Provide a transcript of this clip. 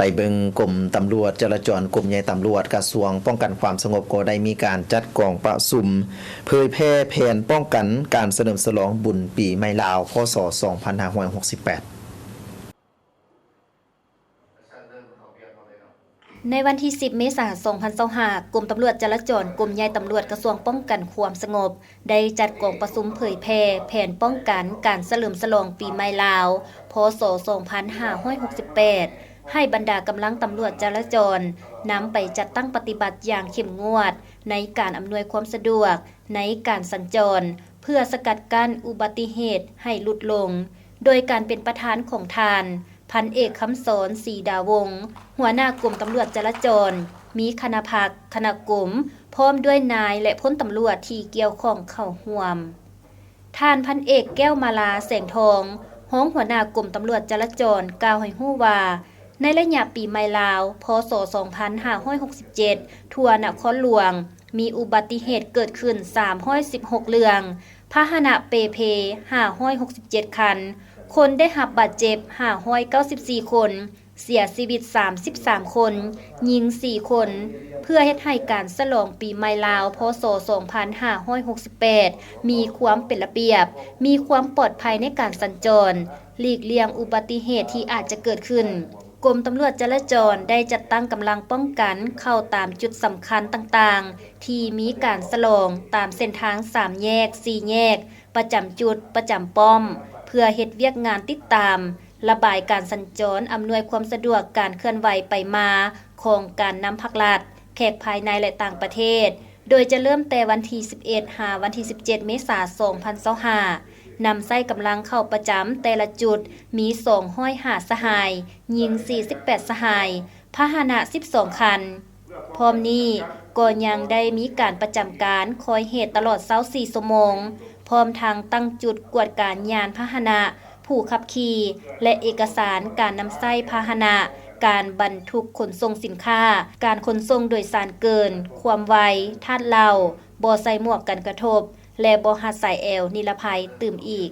ໄປເບິ່ງກົມຕຳຫຼວດຈະລາຈອນ ກົມໃຫຍ່ຕຳຫຼວດ ກະຊວງປ້ອງກັນຄວາມສະຫງົບ ກໍໄດ້ມີການຈັດກອງປະຊຸມເຜີຍແຜ່ແຜນປ້ອງກັນການສະເຫຼີມສະຫຼອງບຸນປີໃໝ່ລາວ ພ.ສ. ສອງພັນຫ້າຮ້ອຍຫົກສິບແປດ. ໃນວັນທີສິບ ເມສາ ສອງພັນຊາວຫ້າ ກົມຕຳຫຼວດຈະລາຈອນ ກົມໃຫຍ່ຕຳຫຼວດ ກະຊວງປ້ອງກັນຄວາມສະຫງົບ ໄດ້ຈັດກອງປະຊຸມເຜີຍແຜ່ແຜນປ້ອງກັນການສະເຫຼີມສະຫຼອງປີໃໝ່ລາວ ພ.ສ. ສອງພັນຫ້າຮ້ອຍຫົກສິບແປດ ໃຫ້ບັນດາກຳລັງຕຳຫຼວດຈະລາຈອນ ນຳໄປຈັດຕັ້ງປະຕິບັດຢ່າງເຂັ້ມງວດ ໃນການອຳນວຍຄວາມສະດວກໃນການສັນຈອນ ເພື່ອສະກັດກັ້ນອຸບັດຕິເຫດໃຫ້ຫຼຸດລົງ ໂດຍການເປັນປະທານຂອງທ່ານ ພັນເອກ ຄຳສອນ ສີດາວົງ ຫົວໜ້າກົມຕຳຫຼວດຈະລາຈອນ, ມີຄະນະພັກ, ຄະນະກົມ ພ້ອມດ້ວຍນາຍ ແລະ ພົນຕຳຫຼວດທີ່ກ່ຽວຂ້ອງເຂົ້າຮ່ວມ. ທ່ານ ພັນເອກ ແກ້ວມາລາ ແສງທອງ ຮອງຫົວໜ້າກົມຕຳຫຼວດຈະລາຈອນ ກ່າວໃຫ້ຮູ້ວ່າ ໃນໄລຍະປີໃໝ່ລາວ ພ.ສ. ສອງພັນຫ້າຮ້ອຍຫົກສິບເຈັດ ທົ່ວນະຄອນຫຼວງ ມີອຸບັດຕິເຫດເກີດຂຶ້ນ ສາມຮ້ອຍສິບຫົກເລື່ອງ, ພາຫະນະເປ່ເພ ຫ້າຮ້ອຍຫົກສິບເຈັດຄັນ, ຄົນໄດ້ຮັບບາດເຈັບ ຫ້າຮ້ອຍເກົ້າສິບສີ່ຄົນ, ເສຍຊີວິດ ສາມສິບສາມຄົນ, ຍິງ ສີ່ຄົນ, ເພື່ອເຮັດໃຫ້ການສະຫຼອງປີໃໝ່ລາວ ພ.ສ. ສອງພັນຫ້າຮ້ອຍຫົກສິບແປດ ມີຄວາມເປັນລະບຽບ, ມີຄວາມປອດໄພໃນການສັນຈອນ, ຫຼີກລ່ຽງອຸບັດຕິເຫດທີ່ອາດຈະເກີດຂຶ້ນ. ກົມຕຳຫຼວດຈະລາຈອນໄດ້ຈັດຕັ້ງກຳລັງປ້ອງກັນເຂົ້າຕາມຈຸດສຳຄັນຕ່າງໆ ທີ່ມີການສະຫຼອງຕາມເສັ້ນທາງສາມແຍກ, ສີ່ແຍກ, ປະຈຳຈຸດ, ປະຈຳປ້ອມ ເພື່ອເຮັດວຽກງານຕິດຕາມ, ລະບາຍການສັນຈອນ, ອຳນວຍຄວາມສະດວກການເຄື່ອນໄຫວໄປມາຂອງການນຳພັກລັດ, ແຂກພາຍໃນ ແລະ ຕ່າງປະເທດ, ໂດຍຈະເລີ່ມແຕ່ວັນທີສິບເອັດ ຫາວັນທີສິບເຈັດ ເມສາ ສອງພັນຊາວຫ້າ ນຳໃຊ້ກຳລັງເຂົ້າປະຈຳແຕ່ລະຈຸດມີ ສອງຮ້ອຍຫ້າສະຫາຍ, ຍິງ ສີ່ສິບແປດສະຫາຍ, ພາຫະນະ ສິບສອງຄັນ. ພ້ອມນີ້ກໍຍັງໄດ້ມີການປະຈຳການຄອຍເຫດຕະຫຼອດ ຊາວສີ່ຊົ່ວໂມງ, ພ້ອມທັງຕັ້ງຈຸດກວດກາຍຍານພາຫະນະ, ຜູ້ຂັບຂີ່ ແລະ ເອກະສານການນຳໃຊ້ພາຫະນະ, ການບັນທຸກຂົນສົ່ງສິນຄ້າ, ການຂົນສົ່ງໂດຍສານເກີນຄວາມໄວ, ທາດເຫຼົ້າ, ບໍ່ໃສ່ໝວກກັນກະທົບ ແລະ ບໍ່ຮັດສາຍແອວນິລະໄພຕື່ມອີກ.